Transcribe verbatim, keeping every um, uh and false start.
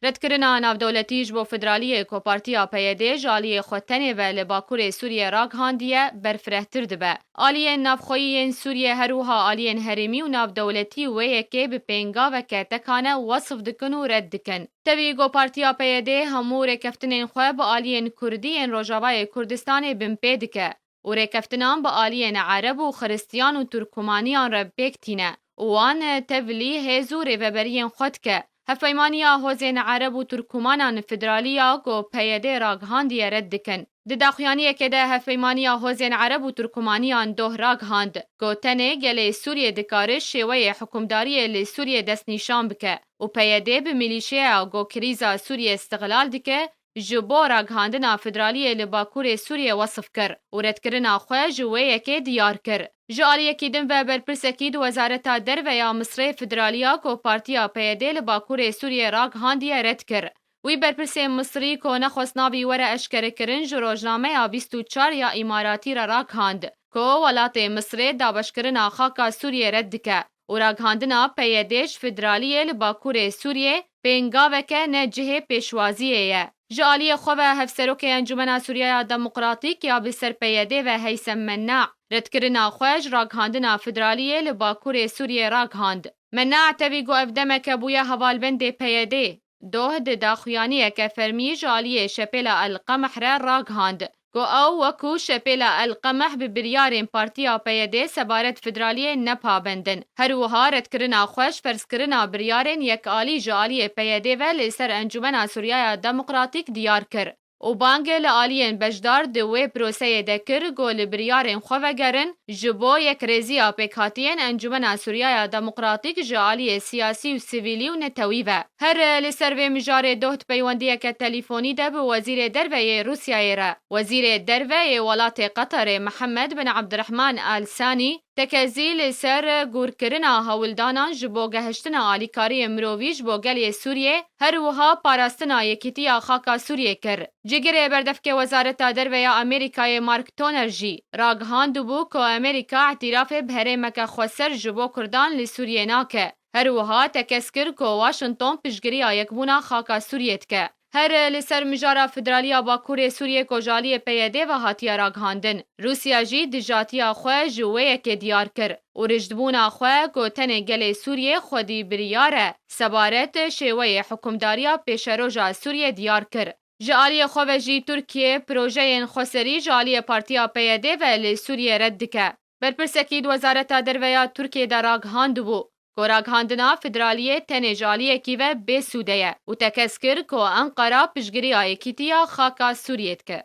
Redkirina navdewletî ji bo federaliyê ku partiya P Y D ji aliyê xwe tenê ve li Bakurê Sûriyê ragihandiye, berfirehtir dibe. Aliyên navxweyî yên Sûriyê her wiha aliyên herêmî û navdewletî wê yekê bi pêngaveke tekane wesif dikin û red dikin. Tevî ku partiya P Y D hemû rêkeftinên xwe bi aliyên Kurdî yên Rojavayê Kurdistanê binpê dike û rêkeftinan bi aliyên Ereb û Xiristiyan û Turkumaniyan re pêk tîne û wan tevlî hêz û rêveberiyên xwe dike. Hevpeymaniya Hozên Ereb û Turkumanan Federaliya ku P Y D ragihandiye red dikin. Di daxuyaniyekê de Hevpeymaniya Hozên Ereb û Turkumaniyan doh ragihand ku tenê gelê Sûriyê dikare şêweyê hikûmdariyê li Sûriyê destnîşan bike û P Y D bi milîşeya ku krîza Sûriyê îstixlal dike, ji bo ragihandina federaliyê li Bakurê Sûriyê wesif kir û redkirina xwe ji wê yekê diyar kir. Ji aliyekî din ve berpirsekî di Wezareta Derve ya Misrê federaliya ku partiya P Y D li Bakurê Sûriyê ragihandiye red kir. Wî berpirsên Misrî ku nexwest navî were eşkerekirin ji rojnameya bîst û çar ya Îmaratî re ragihand ku welatê Misrê dabeşkirina xaka Sûriyê red dike û ragihandina P Y D ji federaliyê li Bakurê Sûriyê pêngaveke ne cihê pêşwaziyê ye. Ji aliyê xwe ve Hevserokê Encûmena Sûriyeya Demokratîk ya bi ser P Y D ve Heysem Menna redkirina xwe ji ragihandina federaliyê li Bakurê Sûriyê ragihand. Menna tevî got ev demeke bûye hevalbendê P Y D. Doh di daxuyaniyeke fermî ji aliyê Şepêla El Qemeh re ragihand ku ew wekû Şepêla El Qemeh bi biryarên partiya P Y D sebaret federaliyê ne pabend in. Her wiha redkirina xwe ji ferzkirina biryarên yekalî ji aliyê P Y D ve li ser Encûmena Sûriyeya Demokratîk diyar kir û bang li aliyên beşdar di wê proseyê de kir ku li biryarên xwe vegerin, ji bo yekrêziya pêkhatiyên Encûmena Sûriyeya Demokratîk ji aliyê siyasî û sivîlî û netewî ve. Her li ser vê mijarê doh di peywendiyeke telîfonî de bi Wezîrê Derve yê Rûsyayê re, Wezîrê Derve yê welatê Qeterê Mihemed bin Ebdirehman Al Sanî, tekezî li ser gûrkirina hewldanan ji bo gehiştina alîkariyê mirovî ji bo gelê Sûriyê, her wiha parastina yekîtiya xaka Sûriyê kir. Cîgirê berdevkê Wezareta Derve ya Amerîkayê Mark Toner jî ragihandibû ku Amerîka îtirafê bi herêmeke xweser ji bo Kurdan li Sûriyê nake. Her wiha tekez kir ku Washington piştgiriya yekbûna xaka Sûriyê dike. Her li ser mijara federaliya Bakurê Sûriyê ku ji aliyê P Y D ve hatiye ragihandin, Rûsya jî dijatiya xwe ji wê yekê diyar kir û rijdbûna xwe ku tenê gelê Sûriyê xwedî biryar e, sebaret şêweyê hikûmdariya pêşeroja Sûriyê diyar kir. Ji aliyê xwe ve jî Tirkiye projeyên xweserî ji aliyê Partiya P Y D ve li Sûriyê red dike. Berpirsekî di Wezareta Derve ya Tirkiyê de ragihandibû ku ragihandina federaliyê tenê ji aliyekî ve bê sûde ye û tekez kir ku Enqera piştgiriya yekîtiya xaka Sûriyê dike.